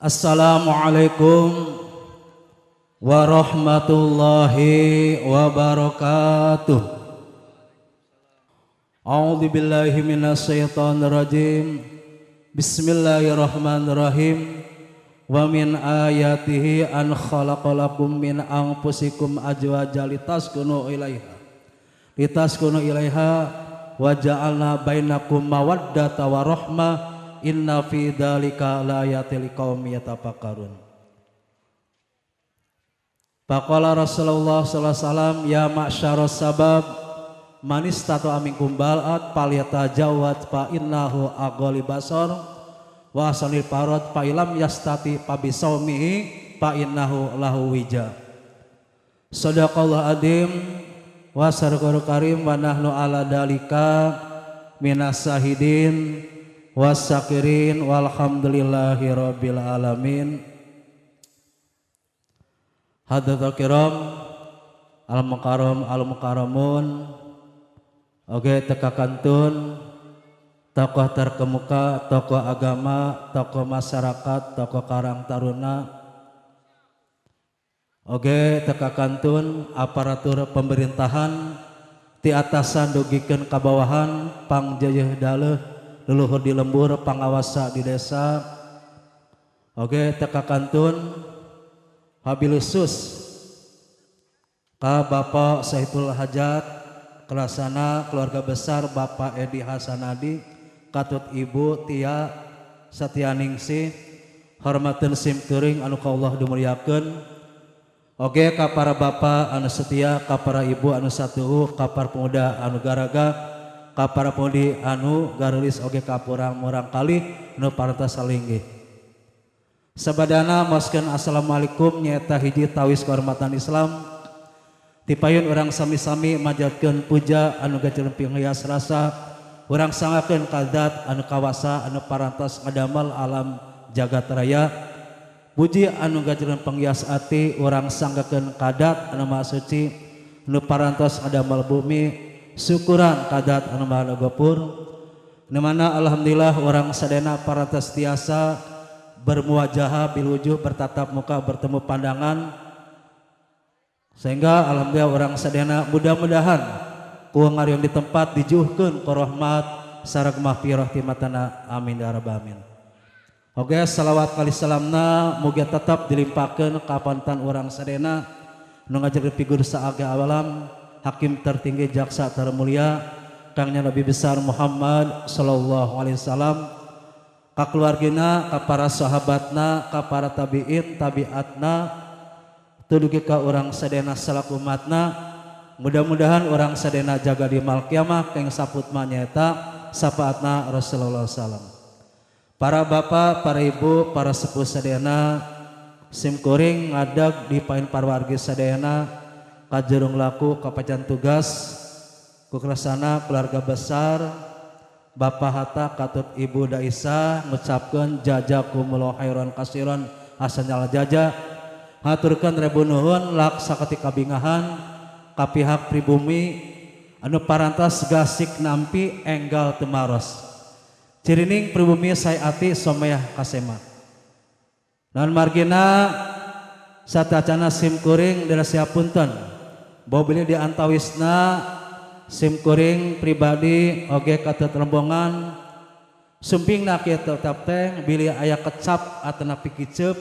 Assalamualaikum warahmatullahi wabarakatuh. A'udzu billahi minasyaitonir rajim. Bismillahirrahmanirrahim. Wa min ayatihi an khalaqalakum min anfusikum azwajan litaskunu ilaiha. Litaskunu ilaiha wa ja'alna bainakum mawaddata wa rahmah inna fi dzalika laayatil liqaumin yatafakkarun. Faqala Rasulullah sallallahu alaihi wasallam ya ma'syaras sabab man istata'a minkum bal'at falyatajawwad fa innahu aghali basar wa asanil farad fa ilam yastati fa bisaumihi fa innahu lahu wija. Sadaqallahu adim wa sarqul karim wa nahnu ala dalika minas sahidin wasakirin walhamdulillahi rabbil alamin. Hadratul kiram al mukarram al mukarramun, oge teka kantun tokoh terkemuka, tokoh agama, tokoh masyarakat, tokoh Karang Taruna, oge teka kantun aparatur pemerintahan ti atasan dugikeun ka bawahan, pangjeyeuh daleuh leluhur di lembur, pangawasa di desa, oge teka kantun habil khusus ka Bapak Saiful Hajat kelasana keluarga besar Bapak Edi Hasanadi katut Ibu Tia Setianingsih, hormateun sim kuring anu ka Allah dimuliakeun, oge ka para bapak anu setia, ka para ibu anu satuhu, ka para pemuda anu garaga, ka para pemudi anu garulis, oge ka murang kali nu parantos salinggih. Sabadana moskeun assalamualaikum nyaeta hiji tawis kehormatan Islam. Tipayun urang sami-sami majatkeun puja anu gajeleng pinghias rasa, urang sangakeun ka zat anu kawasa anu parantos ngadamel alam jagat raya. Puji anu gajeleng penghias ati urang sanggakeun ka zat anu maha suci anu parantos ngadamel bumi, syukuran ka zat anu maha gopur. Nu mana alhamdulillah urang sadayana parantos tiasa bermuajahah bil wujuh, bertatap muka, bertemu pandangan, sehingga alhamdulillah orang sadayana mudah-mudahan ku ngariung di tempat dijuhkeun ku rahmat sareng mahfirah ti matana, amin ya rabbal alamin. Oke, salawat kali salamna mugia tetap dilimpahkeun ka pantan urang sadayana nu ngajakeun figur saage alam hakim tertinggi jaksa termulia kangnya Nabi besar Muhammad sallallahu alaihi wasallam, ka keluargina, ka para sahabatna, ka para tabiin tabiatna, tuluy ka urang sadayana salaku umatna. Mudah-mudahan urang sadayana jaga di mal kiamah keng saput nyaeta syafaatna Rasulullah sallallahu alaihi wasallam. Para bapak, para ibu, para sepuh sadayana, sim kuring ngadag di pain parwargi sadayana kajerung laku kapacan tugas kukrasana keluarga besar Bapak Hatta katut Ibu Daisa ngucapkeun jazakumullahu khairan kasiran hasanal jaja, haturkeun rebu nuhun laksa ketika bingahan ka pihak pribumi anu parantos gasik nampi enggal temaros cirining pribumi sayati somayah kasema. Non margina satacana sim kuring dirasia punten bobili di antawisna sim kuring pribadi oge katut rombongan sumpingna kieu tetep teh bilih aya kecap atanapi kiceup,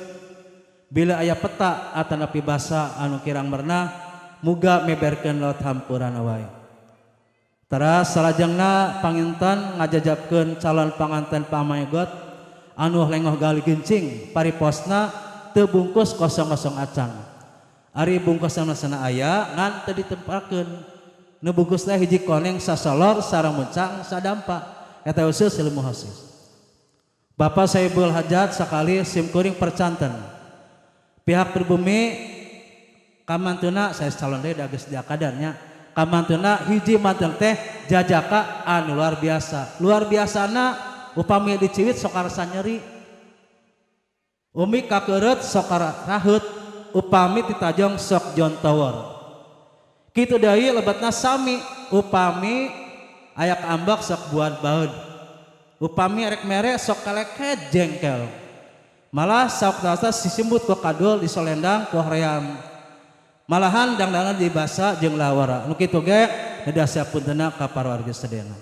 bilih aya peta atanapi basa anu kirang merenah, muga meberkeun laut hampurana wae. Teras salajengna panginten ngajajabkeun calon panganten pamaegot anu lengoh gali gincing pariposna teu bungkus kosong-kosong acan. Ari bungkusna sana aya ngan teu ditempakeun. Nu bungkusna hiji koneng sasolor sareng muncang sadampa eta khusus ilmu khusus. Bapak Saibul Hajat sakali sim kuring percanten pihak pribumi kamantuna saya calon deui da geus diakadannya kamantuna hiji manten teh jajaka anu luar biasa. Luar biasana upami diciwit sok karasa nyeri, umi kakeureut sok raheut, upami titajong sok jontower. Kitu deui lebatna sami upami aya kaambek sok buat baeud, upami rek mere sok kaleket jengkel. Malah saok-saok sisimbut ku kadul disolendang ku hoream. Malahan dangdana dibasa jeung lawara. Nu kitu ge nedasya puntena ka para wargi sadayana.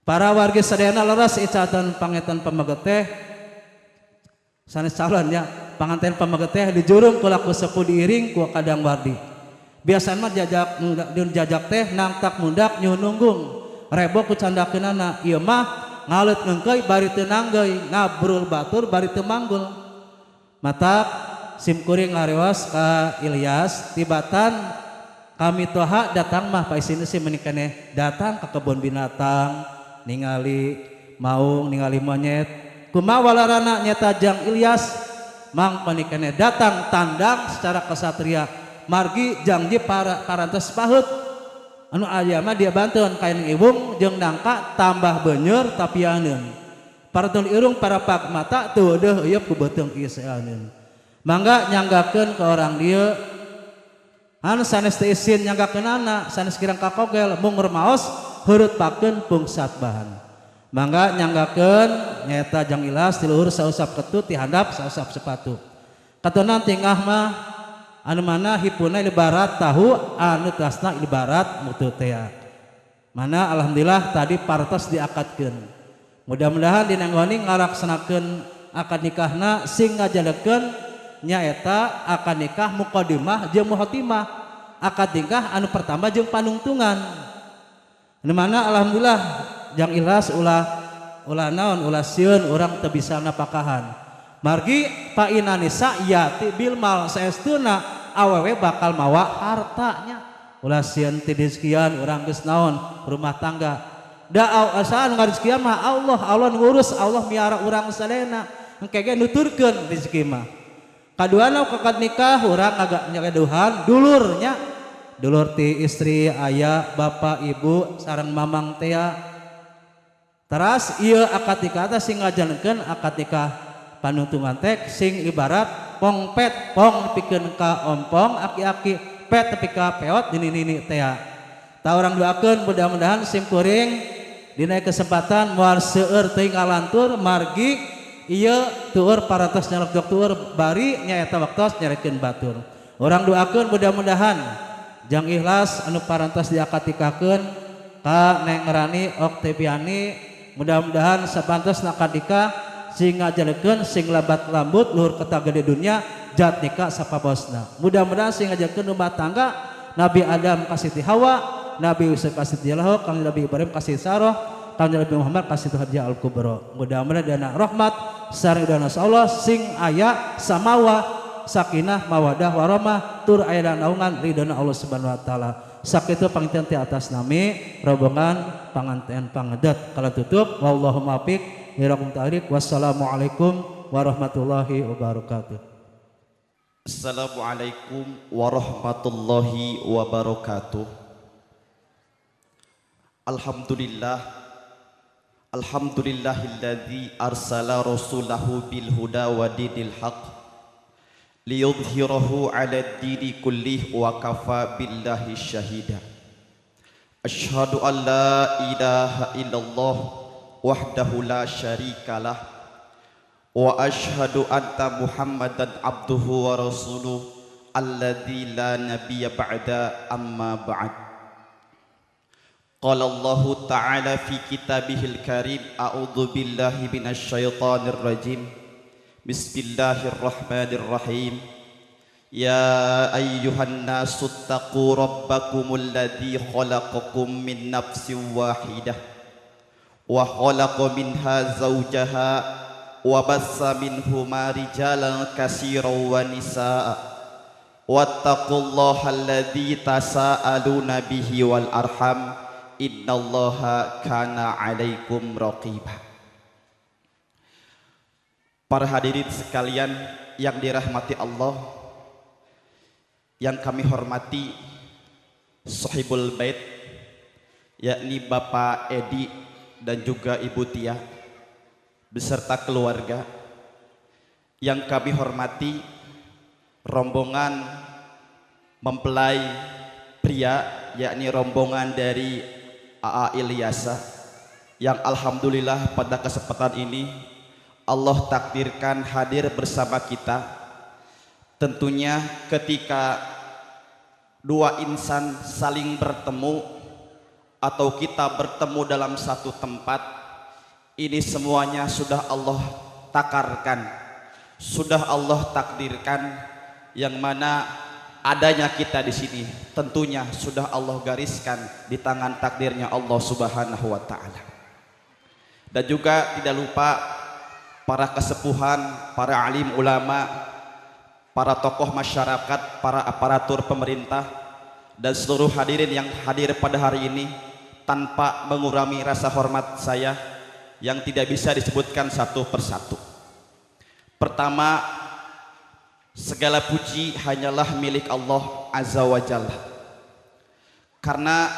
Para wargi sadayana leres icatan pangetan pameget teh sanes calon ya, panganten pameget teh dijurung ku laku sepuh diiring ku kadang wardi. Biasana mah jajak jajak teh nangtak mundak nyuhun nunggung. Rebo ku candakeunana ieu mah ngaleut ngeungkeuy bari teu nanggeuy, ngabrul batur bari teu manggul. Matak simkuring ngarewas ka Ilyas tibatan kami toha datang mah pa isine sih menikane datang ke kebun binatang ningali maung ningali monyet kumaha walarana nyeta jang Ilyas mang menikane datang tandang secara kesatria margi jangji para parantos pahut anu aya mah dia bantuan kain iwung jeung nangka tambah beuneur tapianeun parantos irung para pak mata teu deuh eueup ku beuteung ieu. Mangga nyanggakeun ke orang dieu anu sanes teu isin nyanggakeunana sanes kirang kakogel mung rumaos heureut pakeun pungsat bahan. Mangga nyanggakeun nyaeta jang Ilyas ti luhur sausap ketut ti handap sausap sepatu. Katunan tingah mah anu mana hipuna ibarat tahu anu tasna ibarat mutu tea. Mana alhamdulillah tadi partos diakadkeun. Mudah-mudahan dina nggoni ngalaksanakeun akad nikahna sing ngajalekeun nyaeta akad nikah muqaddimah jeung muhatimah, akad nikah anu pertama jeung panungtungan. Anu mana alhamdulillah jang Ilyas ulah ulah naon ulah sieun urang teu bisa napakahan. Margi pa inanisa yati bil mal saestuna awewe bakal mawa hartanya. Ulah sieun ti disekian urang geus naon rumah tangga. Da asaan ngarizkian mah Allah, Allah ngurus, Allah miara urang sadayana. Engke ge nuturkeun rezeki mah. Kaduana kakad nikah urang agak nyakeduhan dulurnya dulur ti istri ayah bapak ibu sareng mamang tea teras ieu akad nikah teh sing ngajalankeun akad nikah panungtungan teh sing ibarat pong pet pong pikeun ka ompong aki-aki pet tepi ka peot nini-nini tea. Ta urang doakeun mudah-mudahan sim kuring dina kesempatan moal seueur teuing ngalantur margi iya tuur parantos nyalok tuur bari nyaeta waktos nyarekeun batur. Urang doakeun mudah-mudahan jang ikhlas anu parantos diakad-nikakeun ka Neng Rani Oktaviani mudah-mudahan sapantos akad nikah sing ngajakeun sing labat lambut luhur keta gede dunia jat nikah sapabosna. Mudah-mudahan sing ngajakeun rumah tangga Nabi Adam kasih ti Hawa, Nabi Yusuf kasih ti Yahya, Kangjeng Nabi Ibrahim kasih Sarah, Kangjeng Nabi Muhammad kasih Khadijah Al-Kubra. Mudah-mudahan dana rahmat sareng dana Allah sing aya samawa sakinah mawadah warahmah tur aya naungan ridona Allah Subhanahu wa taala. Sakitu panginten ti atas nami rombongan panganten pangedet kalau tutup wallahu muwaffiq ila aqwamit. Wassalamualaikum warahmatullahi wabarakatuh. Assalamualaikum warahmatullahi wabarakatuh. Alhamdulillah. Alhamdulillahilladzi arsala rasulahu bil huda wa dinil haq liyudhhirahu 'ala ad-dini kullih wa kafa billahi syahida. Asyhadu an la ilaha illallah wahdahu la syarikalah wa asyhadu anna Muhammadan abduhu wa rasuluh alladzi la nabiyya ba'da amma ba'd. Qala Allahu ta'ala fi kitabihil karim, a'udzu billahi minasy syaithanir rajim. Bismillahirrahmanirrahim. Ya ayyuhan nasu taqu rabbakumul ladzi khalaqakum min nafsin wahidah wa khalaqa minha zawjaha wa bassa minhuma rijalan katsiran wa nisaa. Wattaqullaha alladzi tasaaluna bihi wal arham. Innallaha kana alaikum raqiba. Para hadirin sekalian yang dirahmati Allah, yang kami hormati Sohibul Bait, yakni Bapak Edi dan juga Ibu Tia beserta keluarga. Yang kami hormati rombongan mempelai pria, yakni rombongan dari AA Ilyasa, yang alhamdulillah pada kesempatan ini Allah takdirkan hadir bersama kita. Tentunya ketika dua insan saling bertemu atau kita bertemu dalam satu tempat, ini semuanya sudah Allah takarkan, sudah Allah takdirkan, yang mana adanya kita di sini tentunya sudah Allah gariskan di tangan takdirnya Allah Subhanahu wa Ta'ala. Dan juga tidak lupa para kesepuhan, para alim ulama, para tokoh masyarakat, para aparatur pemerintah, dan seluruh hadirin yang hadir pada hari ini, tanpa mengurangi rasa hormat saya yang tidak bisa disebutkan satu persatu. Pertama, segala puji hanyalah milik Allah Azza wa Jalla. Karena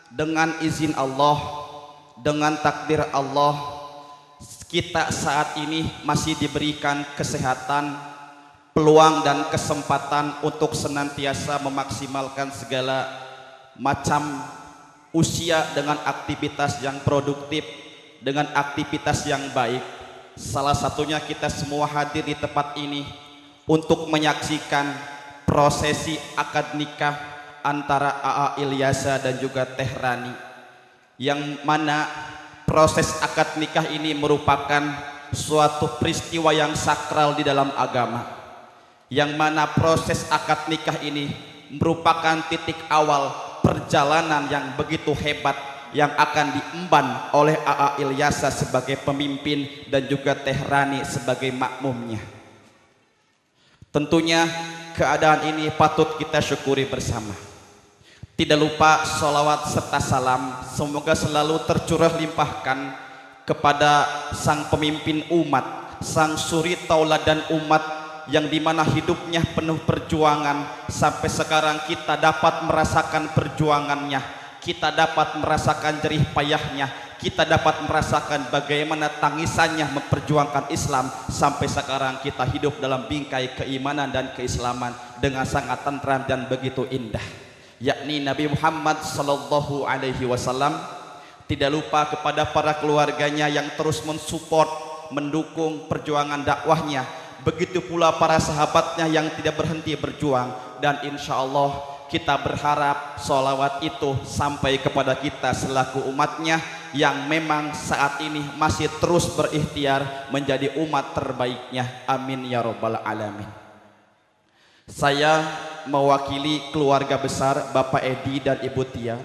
dengan izin Allah, dengan takdir Allah, kita saat ini masih diberikan kesehatan, peluang dan kesempatan untuk senantiasa memaksimalkan segala macam usia dengan aktivitas yang produktif, dengan aktivitas yang baik. Salah satunya kita semua hadir di tempat ini untuk menyaksikan prosesi akad nikah antara AA Ilyasa dan juga Teh Rani, yang mana proses akad nikah ini merupakan suatu peristiwa yang sakral di dalam agama, yang mana proses akad nikah ini merupakan titik awal perjalanan yang begitu hebat yang akan diemban oleh AA Ilyasa sebagai pemimpin dan juga Teh Rani sebagai makmumnya. Tentunya keadaan ini patut kita syukuri bersama. Tidak lupa sholawat serta salam semoga selalu tercurah limpahkan kepada sang pemimpin umat, sang suri tauladan umat, yang dimana hidupnya penuh perjuangan. Sampai sekarang kita dapat merasakan perjuangannya, kita dapat merasakan jerih payahnya, kita dapat merasakan bagaimana tangisannya memperjuangkan Islam. Sampai sekarang kita hidup dalam bingkai keimanan dan keislaman dengan sangat tentram dan begitu indah, yakni Nabi Muhammad Sallallahu Alaihi Wasallam. Tidak lupa kepada para keluarganya yang terus mensupport, mendukung perjuangan dakwahnya. Begitu pula para sahabatnya yang tidak berhenti berjuang. Dan insya Allah kita berharap sholawat itu sampai kepada kita selaku umatnya yang memang saat ini masih terus berikhtiar menjadi umat terbaiknya. Amin ya robbal alamin. Saya mewakili keluarga besar Bapak Edi dan Ibu Tia.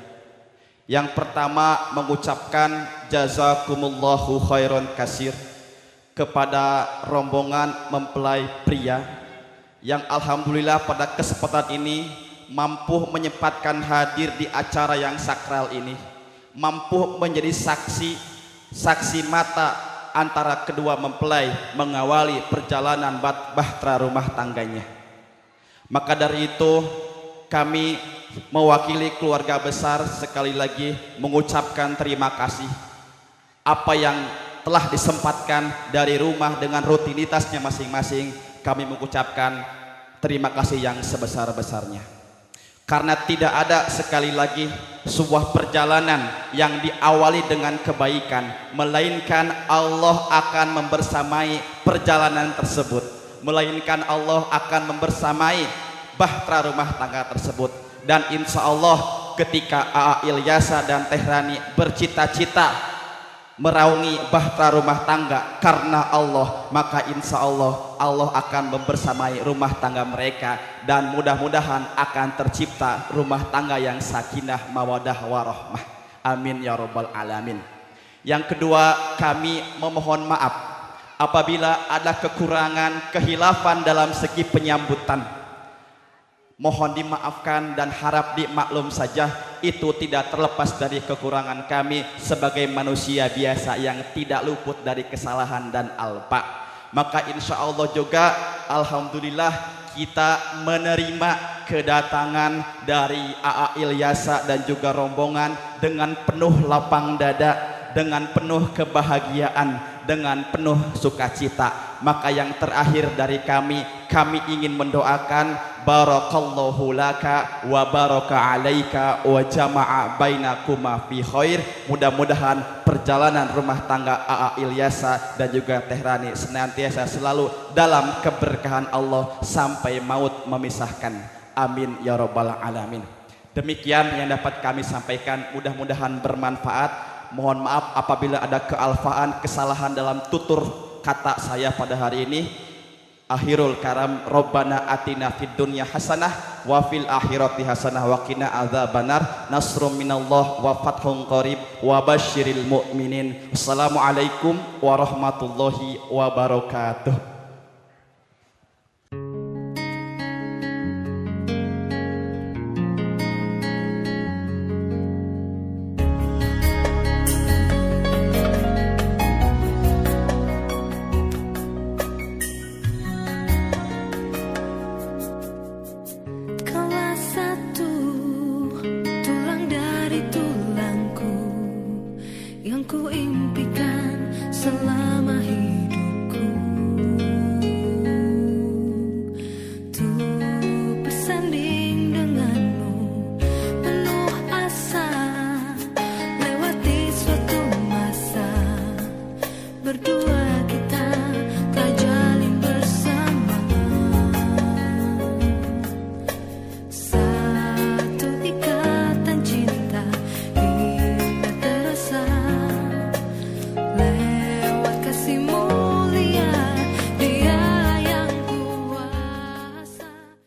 Yang pertama mengucapkan jazakumullahu khairan kasir kepada rombongan mempelai pria yang alhamdulillah pada kesempatan ini mampu menyempatkan hadir di acara yang sakral ini, mampu menjadi saksi mata antara kedua mempelai mengawali perjalanan bahtera rumah tangganya. Maka dari itu kami mewakili keluarga besar sekali lagi mengucapkan terima kasih apa yang telah disempatkan dari rumah dengan rutinitasnya masing-masing. Kami mengucapkan terima kasih yang sebesar-besarnya. Karena tidak ada sekali lagi sebuah perjalanan yang diawali dengan kebaikan, melainkan Allah akan membersamai perjalanan tersebut, melainkan Allah akan membersamai bahtera rumah tangga tersebut. Dan insya Allah ketika AA Ilyasa dan Teh Rani bercita-cita meraungi bahtera rumah tangga karena Allah, maka insya Allah Allah akan membersamai rumah tangga mereka, dan mudah-mudahan akan tercipta rumah tangga yang sakinah mawadah warohmah. Amin ya robbal alamin. Yang kedua, kami memohon maaf apabila ada kekurangan, kehilafan dalam segi penyambutan. Mohon dimaafkan dan harap dimaklum saja, itu tidak terlepas dari kekurangan kami sebagai manusia biasa yang tidak luput dari kesalahan dan alpa. Maka insya Allah juga alhamdulillah kita menerima kedatangan dari AA Ilyasa dan juga rombongan dengan penuh lapang dada, dengan penuh kebahagiaan, dengan penuh sukacita. Maka yang terakhir dari kami, kami ingin mendoakan Barakallahu laka wa baraka alaika wa jama'a bainakuma fi khair. Mudah-mudahan perjalanan rumah tangga AA Ilyasa dan juga Teh Rani senantiasa selalu dalam keberkahan Allah sampai maut memisahkan. Amin ya rabbal alamin. Demikian yang dapat kami sampaikan, mudah-mudahan bermanfaat. Mohon maaf apabila ada kealfaan, kesalahan dalam tutur kata saya pada hari ini. Akhirul karam, Rabbana atina fid dunya hasanah wa fil akhirati hasanah wa qina adzabannar. Nasrum minallah wa fathun qarib wa basyiril mu'minin. Assalamualaikum warahmatullahi wabarakatuh.